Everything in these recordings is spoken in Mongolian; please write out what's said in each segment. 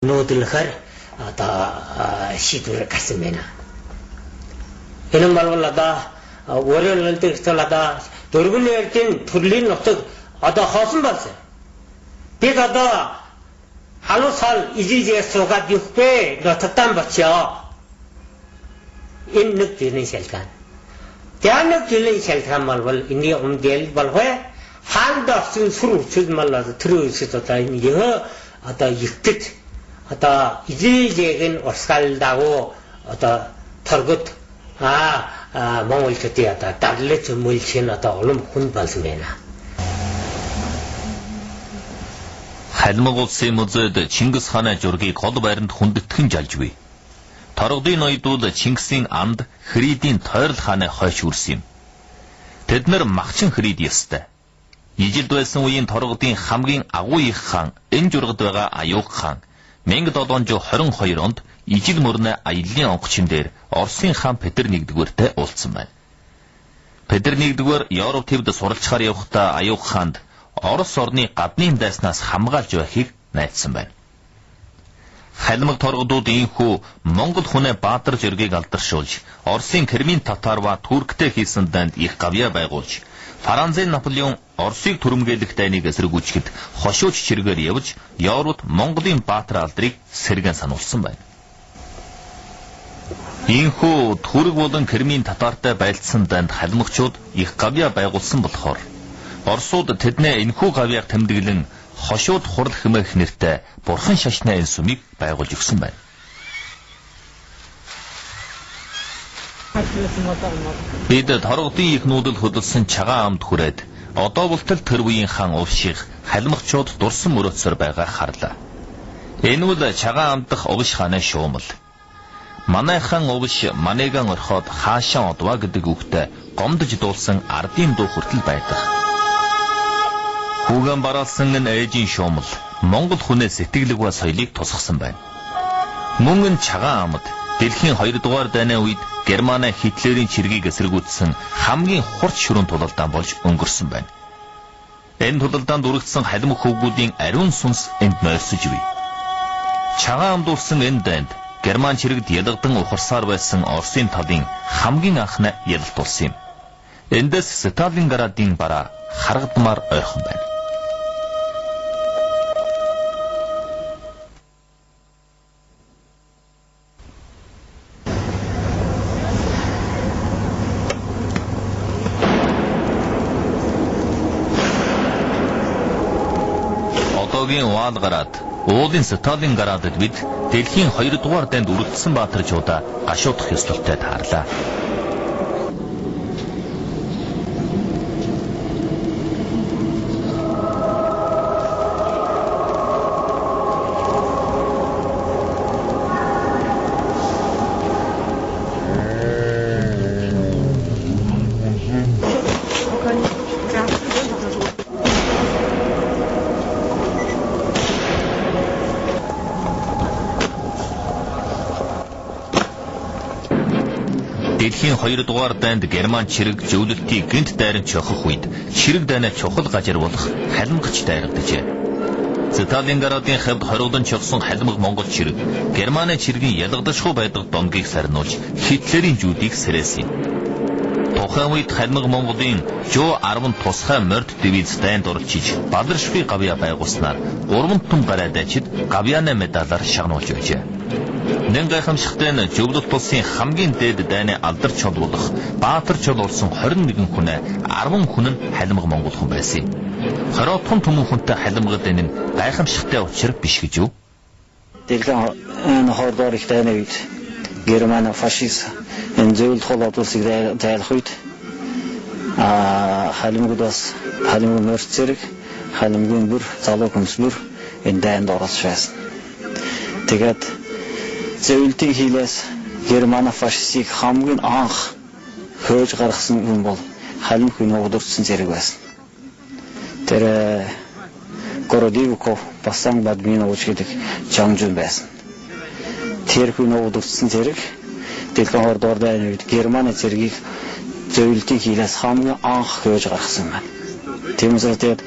Нуудлахаар одоо шийдвэр гарсан байна. Энэ нь бол одоо өөрөөр хэлбэл одоо дөрвөн эрдийн төрлийн нутаг одоо хоосон болсон. Бид одоо халуун сал ижижээ суугаад юхгүй нутагтаа бочоо. Энэ нэг зүйлийн шалтгаан. Тэр нэг зүйлийн шалтгаан бол энэний өмнө болох хаанд орсон сүр хүчил мал тэр үсэд одоо энэ ёо одоо ихтэд одоо ижижээг нь урсгал дагуу одоо торгот монголчуудын одоо дарлаж мөлшин одоо улам хүнд болсон байна. Халимаг улсын музейд Чингис хааны зургийг гол байранд хүндэтгэн жалж бий. Торгодын ноёдууд Чингисийн анд Хридийн тойрол хааны хойш үрс юм. Тэд нар махчин Хрид ёстой. Ижилд байсан үеийн торгодын хамгийн агуу их хаан энэ жургад байгаа Аюуг хаан 1722 онд ижил мөрнөө аяллаа онгоцон дээр Оросын хаан Петр нэгдүгээртэй уулзсан байна. Петр нэгдүгээр Европ твд суралцахаар явахдаа Аюуг хаанд Орос орны гадны дайснаас хамгаалж байхыг найдсан байна. Халимаг торгодууд ийхүү Монгол хүнээ Баатар жиргийг алдаршуулж, Оросын Кремийн татар ба Турктэй хийсэн дайнд их гавьяа байгуулж, Францын Наполеон Оросыг түрэмгийлэх дайныг эсэргүүцэхэд хошууч чиргээр явж, Европт Монголын Баатар алдрыг сэргэн сануулсан байна. Ийхүү Түрэг болон Кремийн татартай байлдсан дайнд халимгчууд их гавьяа байгуулсан болохоор Оросууд тэднээ энэхүү гавьяаг тэмдэглэн хошууд хурал хэмээх нэртэй бурхан шашны энэ сүмийг байгуулж өгсөн байна. Бид торгодын их нүүдэл хөдөлсөн чагаан амд хүрээд одоо болтол тэр үеийн хаан Увших халимгчууд дурсан мөрөөдсөр байгааг харлаа. Энэ үл чагаан ам дахь Увш хааны шуумал. Манай хан Увш манайган орхиод хаашаа одваа гэдэг үгтэй гомдож дуулсан ардын дуу хүртэл байдаг. Хүүгэн бараалсан энэ ээжийн шуумал Монгол хүнээ сэтгэлэг ба соёлыг тусгасан байна. Мөн энэ чагаан амд дэлхийн 2 дугаар дайны үед Германы Хитлерийн чиргийг эсэргүүцсэн хамгийн хурц шүрэн тулалдаан болж өнгөрсөн байна. Энэ тулалдаанд үргэлжсэн халимг хөвгүүдийн ариун сүнс энд нойрсож бий. Чагаан амд улсан энэ дайнд Герман чирэгд ялгадан ухарсаар байсан Оросын талын хамгийн анхны ялалт болсон юм. Эндээс Сталинградын бараа харагдмаар ойрхон байна. Одоогийн Уаалгараад уулын Сталинградад бид дэлхийн 2 дугаар дайнд өрөлдсөн баатарчуудаа гашуудах ёслолтой таарлаа. Дэлхийн 2 дугаар дайнд Герман чирэг зөвлөлтийг гэнт дайран чохох үед чирэг дайнаа чухал газар болох халимгач дайрагджээ. Сталинградын хавьд хоригдон чогсон халимга Монгол чирэг Германы чиргийн ялгадашгүй байдаг домгийг сарниулж Хитлерийн жүүдийг сэрээсэн юм. Тухайн үед халимга Монголын Жуу 10 тусгай морд дивиз дайнд оролцож баларшгүй гавьяа байгуулснаар 3 түм гарай дайчид гавьяаны медалаар шагнуулж байжээ. Нэн гайхамшигтай нь зөвлөлт улсын хамгийн дээд дайны алдар чол болох Баатар чол болсон 21 хүнээ 10 хүн нь халимга монгол хүн байсан юм. 20 түмэн хүнтэй халимгад энэ нь гайхамшигтай учир биш гэж юу? Дэлхийн 2 дугаар их дайны үед Герман фашист энэ зөвлөлт холбоот улсыг зайлах үед халимгад бас халимг морь зэрэг халимгийн бүр залуу хүмүүс бүр энэ дайнд оролцож байсан. Тэгээд зөвлөлтийн хилээс Герман фашистыг хамгийн анх хөөж гаргасан хүн бол халимг хүн удирдсан зэрэг байсан. Тэр Городивков Басан Бадминович гэдэг чанжун байсан. Тэр хүн удирдсан зэрэг дэлхийн 2 дугаар дайны үед Германы зэргийг зөвлөлтийн хилээс хамгийн анх хөөж гаргасан байна. Тиймээс тэгээд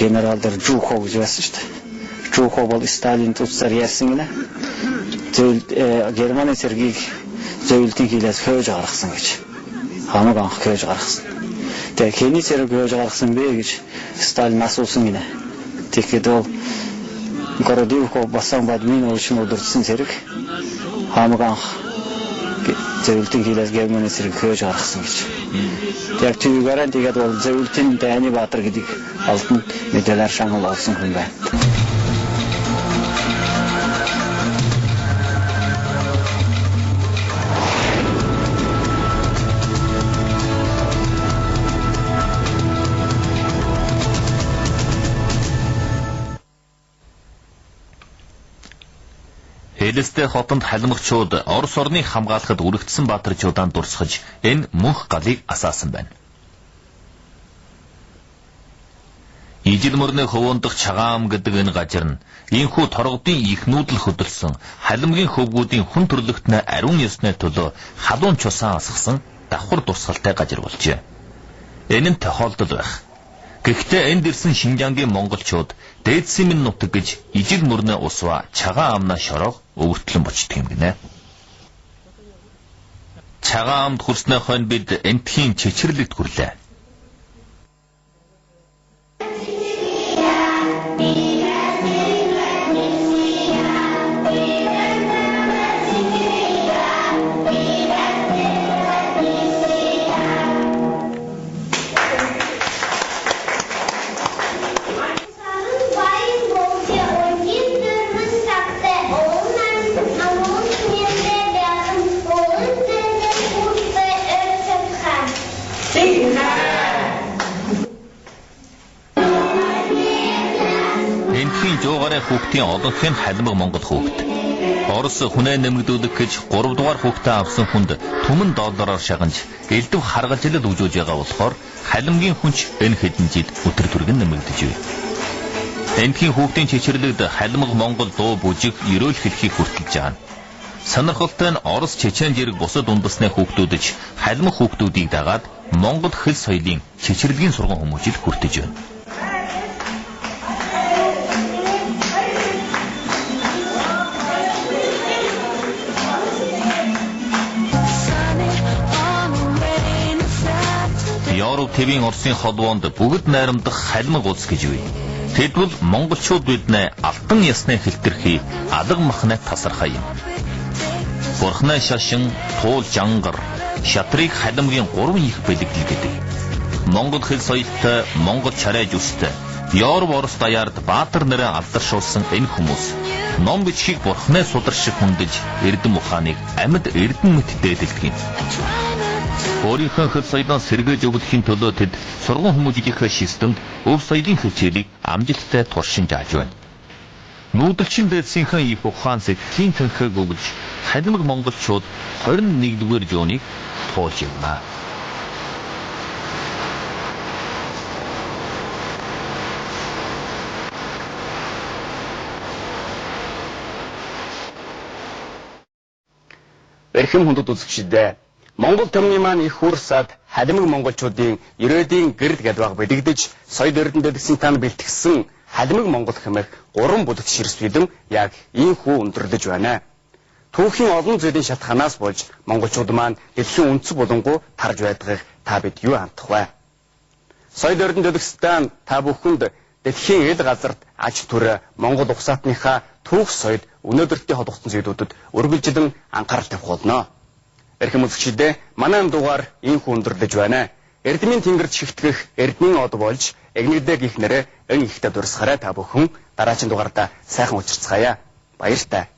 генерал дээр Жуков гэж байсан шүү дээ. Жуков бол Сталин туцаар ярьсан гинэ. Зөвлөлт Германы цэргийг зөвлөлтийн хилээс хөөж гаргасан гэж. Хамаг анх хөөж гаргасан. Тэгээ хэний цэрэг хөөж гаргасан бэ гэж Сталин асуусан гинэ. Тэгэхэд бол Городивков басан бадмин өвчин удирдсан цэрэг хамаг анх зөвлөлтийн хилээс Германы цэрэг хөөж гаргасан гэж. Яг түүгээр тэгээд бол зөвлөлтийн дайны баатар гэдэг алтан медалаар шагнал олсон хүн байна. Элэстэй хотонд халимгчууд Орос орныг хамгаалахад үрэгдсэн баатарчуудаа дурсгаж энэ мөнх галыг асаасан байна. Ижил мөрний хөвөөндөх Чагаам гэдэг энэ газар нь энхүү торгодын их нүүдэл хөдөлсөн халимгийн хөвгүүдийн хүн төрлөختний ариун ёсны төлөө халуун чусаан асгасан давхар дурсгалтай газар болжээ. Энэ нь тохиолдол байх. Гэхдээ энд ирсэн Шинжаангийн монголчууд дээдсийн минь нутаг гэж ижил мөрнөө усваа Чагаан амнаа шороог өвөртлөн бочдөг юм гинэ. Чагаан амд хүрснээ хойно бид Энтхийн чичирлэгт хүрлээ. Энтхийн жуугарын хүүхдийн олонх нь халимга монгол хүүхд. Орос хүнээ нэмэгдүүлэх гэж 3 дугаар хүүхдээ авсан хүнд түмэн доллараар шагнаж элдв харгалжилал үжүүлж байгаа болохоор халимгийн хүнч энэ хэдэн жил өтөр түргэн нэмэгдэж бий. Энтхийн хүүхдийн чичирлэгд халимга монгол дуу бүжиг ерөөл хэлхийг хүртэлж байгаа. Сонирхолтой нь Орос, Чечен зэрэг бусад үндэсний хүүхдүүд ч халимга хүүхдүүдийг дагаад монгол хэл соёлын чичирлэгийн сурган хүмүүжил хүртэж байна. Европ твийн Оросын холбоонд бүгд найрамдах халимга улс гэж бий. Тэд бол монголчууд биднээ алтан ясны хэлтэрхий алга махны тасархай юм. Бурхны шашин, туул жангар, шатрыг халимгийн 3 их бэлэгдэл гэдэг. Монгол хэл соёлтой, монгол чарай жүстэй, Европ Орос даяард баатар нэрээ алдаршуулсан энэ хүмүүс ном бичгийг бурхны судар шиг хүндэж эрдэм ухааныг амьд эрдэм мэт дээдэлдэг юм. Өөрийнхөө хэл соёлоо сэргээж өгөхийн төлөө тэд сурган хүмүүжлийнхээ шистэнд өв соёлын хичээлийг амжилттай туршин зааж байна. Нүүдэлчин дээдсийнхээ их ухаан сэтгэлийн тэнхэг өгж халимг монголчууд 21-р зууныг туулж явна. Эрхэм хүндэт үзэгчдээ, Монгол түмний маань их хүр сад халимаг монголчуудын ирээдүйн гэрэл гадваг бэлэгдэж соёл эрдэнэ дэлгэсийн тань бэлтгэсэн халимаг монгол хэмээх гурван бүлэгт ширс бэлэн яг ийхүү өндөрлөж байна. Түүхийн олон зүйлийн шалтгаанаас болж монголчууд маань дэлхийн өнцөг булангуу тарж байдгийг та бид юу хандах вэ? Соёл эрдэнэ дэлгэстэй та бүхэнд дэлхийн эл газарт аж түр Монгол угсаатныхаа түүх соёл өнөөдөртөө холбогдсон зүйлүүдэд үргэлжлэн анхаарал тавих болно. Эрхэм үзэгчдээ, манай дугаар ийхүү өндөрлөж байна. Эрдмийн тэнгэрт шигтгэх эрдмийн од болж эгнэгдээ гих нэрээ эн ихтэй дурсахаарай та бүхэн дараагийн дугаардаа сайхан уулзцгаая. Баяртай.